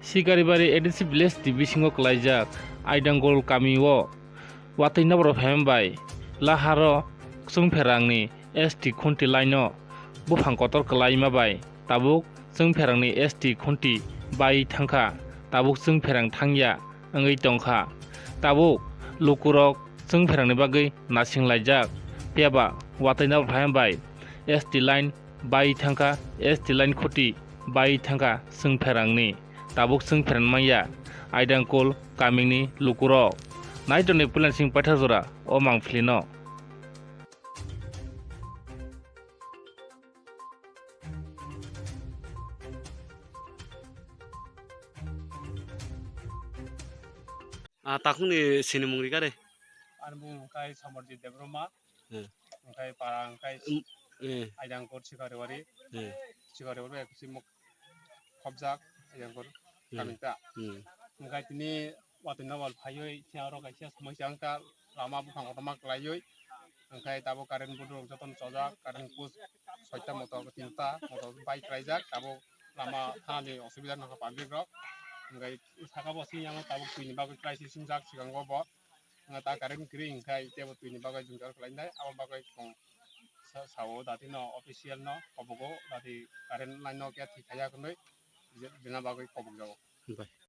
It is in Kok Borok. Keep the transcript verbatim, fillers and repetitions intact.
Sikaribari A D C village ni bisingo kwlaijak Aidangol kamio watwi nabro phaima bai laharo Chwngpherangni S T khunti line o buphang kotor kwlaima bai tabuk Chwngpherangni S T khunti bai thangkha, tabuk Chwngpherang thangya wngwi tongkha. Tabuk lukurok Chwngpherangni bagwi nasing laijak, phiyaba watwi nabro phaima bai S T line bai thangkha, S T line khuti bai thangkha Chwngpherangni. Tabuk Chwngpherang manya Aidangkol kamini lukurok. Naitoni Pulan Singh Paithajora o mangphlino. Ah, takhukni sinimung rikha de. Ani bumung wngkha Samarjit Debbarma. Hmm. Wngkha para wngkha Hmm. Eh. Aidangkor Sikaribari. Hmm. Sikaribari bai kusi muk khobjak Aidangkor Hmm. Kamita. Hmm. Wngkha tini watwi nabal phaiwi thia oro kaisa somosya wngkha, lama buphang kotorma kwlaiwi. Wngkha tabuk current board rok jotono chojak, current post soita moto tinta moto bai kwlaijak, tabuk lama thanani osubida nokha public rok. Wngkha saka bo sini yango tabuk twini bagwi crisis wngjak, sikango bo wngkha ta current kwrwi wngkha teibo twini bagwi jwngjal kwlainai, abo bagwi chwng sa-, sao dati no official no kobogo dati current line no khe thik khaiya hwnwi je-, jena bagwi kobokjago. Bai.